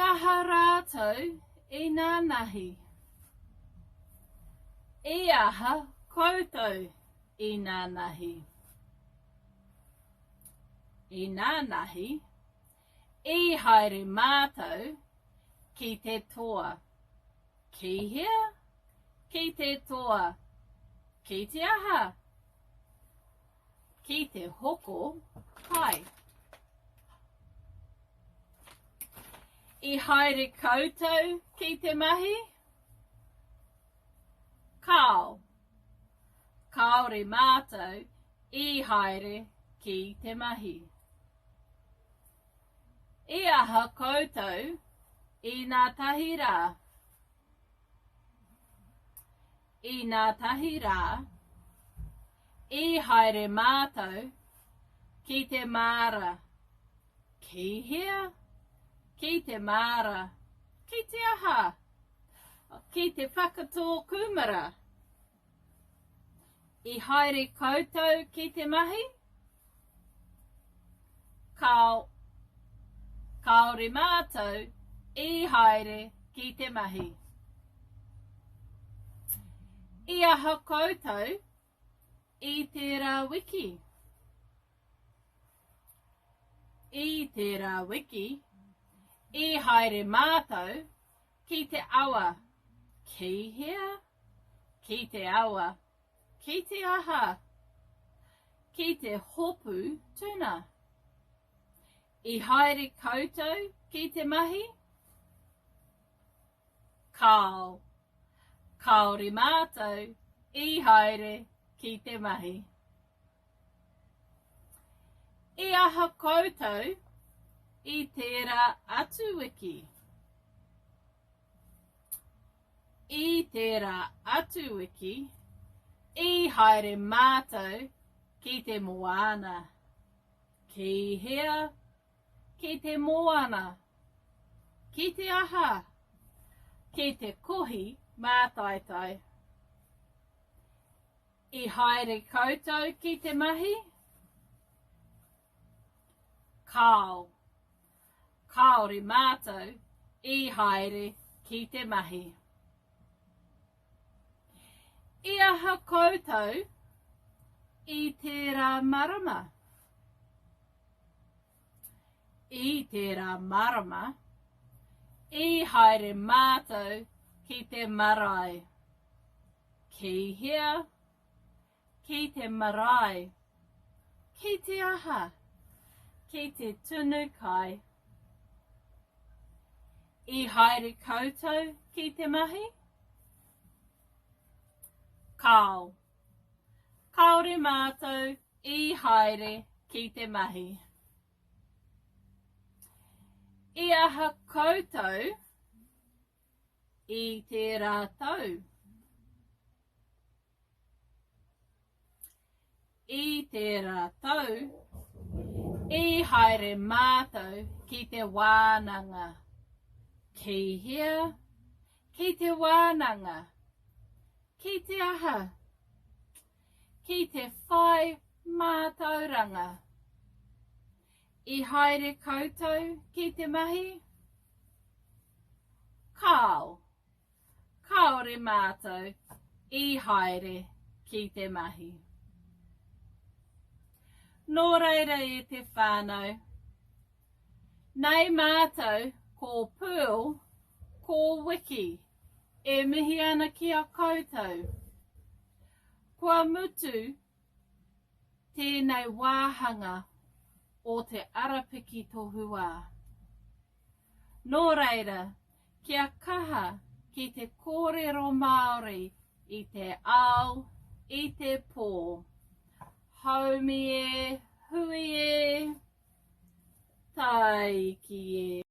aha rātou i nānahi? I aha koutou i nānahi? I nānahi, i haere mātou ki te toa. Ki hea? Ki te toa. Ki te aha? Ki te hoko kai. I haere koutou ki te mahi? Kāo. Kāore mātou i haere ki te mahi. I aha koutou i nā tahi rā? I nā tahi rā, i haere mātou ki te māra. Ki hea? Ki te māra. Ki te aha? Ki te whakatō kūmara. I haere koutou ki te mahi? Kāo. Kāore mātou i haere ki te mahi. I aha koutou i tērā wiki? I tērā wiki, i haere mātou ki te awa. Ki hea? Ki te awa. Ki te aha? Ki te hopu tuna. I haere koutou ki te mahi? Kāo. Kāore mātou i haere ki te mahi. I aha koutou i tērā atu wiki? I tērā atu wiki, i haere mātou ki te moana. Ki hea? Ki te moana. Ki te aha? Ki te kohi mātaitai. I haere koutou ki te mahi? Kāo. Kāore mātou i haere ki te mahi. I aha koutou i tērā marama? I tērā marama, i haere mātou ki te marae. Ki hea? Ki te marae. Ki te aha? Ki te tunu kai. I haere koutou ki te mahi? Kāo. Kāore mātou i haere ki te mahi. I aha koutou i tērā tau? I tērā tau, i haere mātou ki te wānanga. Ki hea? Ki te wānanga. Ki te aha? Ki te whai mātauranga. I haere koutou ki te mahi? Kāo. Kāore mātou i haere ki te mahi. Nō reira e te whānau, nei mātou ko Pearl, ko Wiki e mihi ana ki a koutou. Kua mutu tēnei wāhanga o te Arapiki Tohuā. Nō reira, kia kaha ki te kōrero Māori i te ao, i te pō. Haumi e, hui e, tāiki e.